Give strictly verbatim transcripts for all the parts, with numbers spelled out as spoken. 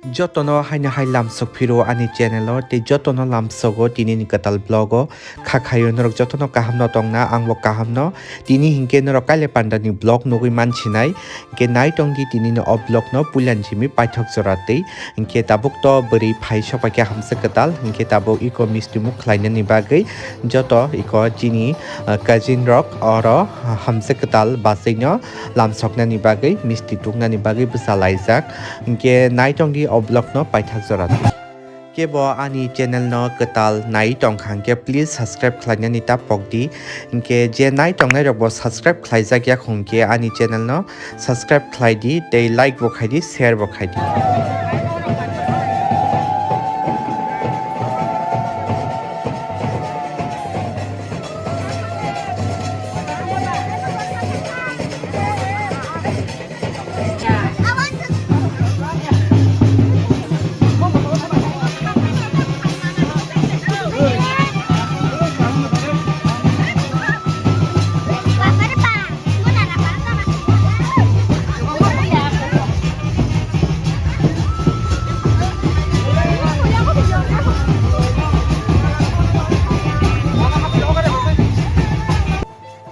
Jotono haino hai lamsok phiro ani channel o, tei jotono lamsogo tini ni kwtal vlog o. Kha khayo norok jotono kaham no tongna, ang bo kaham no. Tini hinkhe norok kaile panda ni vlog nugwi mansinai. Hinkhe nai tongdi tini ni o vlog no puilan simi paithak jora twi. Hinkhe tabuk to bwrwi phai sopaikha hamsa kwtal. Hinkhe tabuk iko misti muk khlainani bagwi joto iko chini, ah, cousin rok oro hamsa kwtal bachai no lamsoknani bagwi, misti tuknani bagwi bwsa laijak. Hinkhe nai tongdi o vlog no paithak jora twi. Kebo ani channel no kwtal nai tongkha hinkhe please subscribe khlainani ta pokdi. Hinkhe je nai tongnai rok bo subscribe khlaijak ya hinkhe ani channel no subscribe khlaidi tei like bo khaidi, share bo khaidi.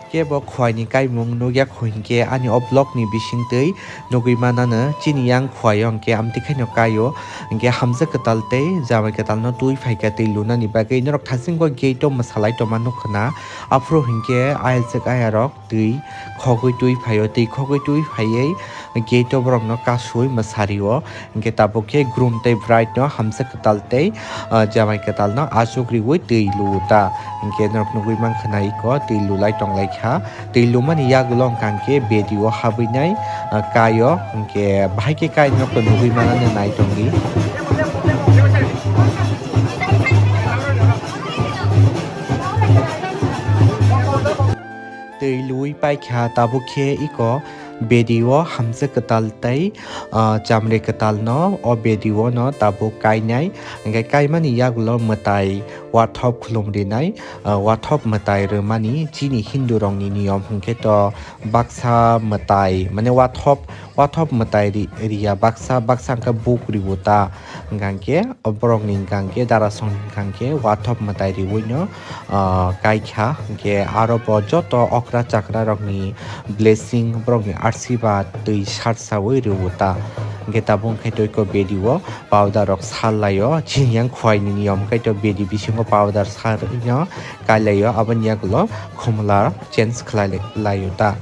Kebo khwai ni kaimung nukya kho hinkhe ani o vlog ni bisingtwi nugwi manano chini yang khwai o hinkhe amtwi khaino kai o hinkhe hamjak kwtal tei jamai kwtal no twi phaikha twi lunani bagwi norok thasingbo gate o mwsalai tongma nukha na aphuru hinkhe ayajak ayarok twi khogwi twi phaio twi khogwi twi phaiwi gate o borok no kasui mwsari o. Hinkhe tabuk khe groom tei bride no hamjak kwtal tei, ah, jamai kwtal no achuk riwi twi luo ta. Hinkhe norok nugwi mankha na iko twi lulai tonglai kha. Twi lumani yagulo hwnkha hinkhe bedi o habwi nai, ah, kai o. Hinkhe bahai khe kai norok to nugwi manani nai tongdi. Twi lui paikha tabuk khe iko bedi o hamjak kwtal tei, ah, chamri kwtal no o bedi o no tabuk kainai. Hinkhe kaimani yagulo mwtai wathop khulum rinai, ah, wathop mwtai rwmani chini Hindu rokni niyom hinkhe to baksa mwtai mane wathop, wathop mwtai ri-, riya baksa, baksa hinkhe buk riwo ta. Hinkha hinkhe o borokni hinkha hinkhe darasong hinkha hinkhe wathop mwtai riwi no, ah, kaikha. Hinkhe aro bo joto okra chakra rokni blessing, borokni asirwad twi sarsawi riwo ta. Hinkhe tabuk hinkhe to iko bedi o powder rok sar laio. Chini yang khwai ni niyom hinkhe to bedi bisingo powder sarwi no kai laio, aboni yagulo khumla change khlai laio ta.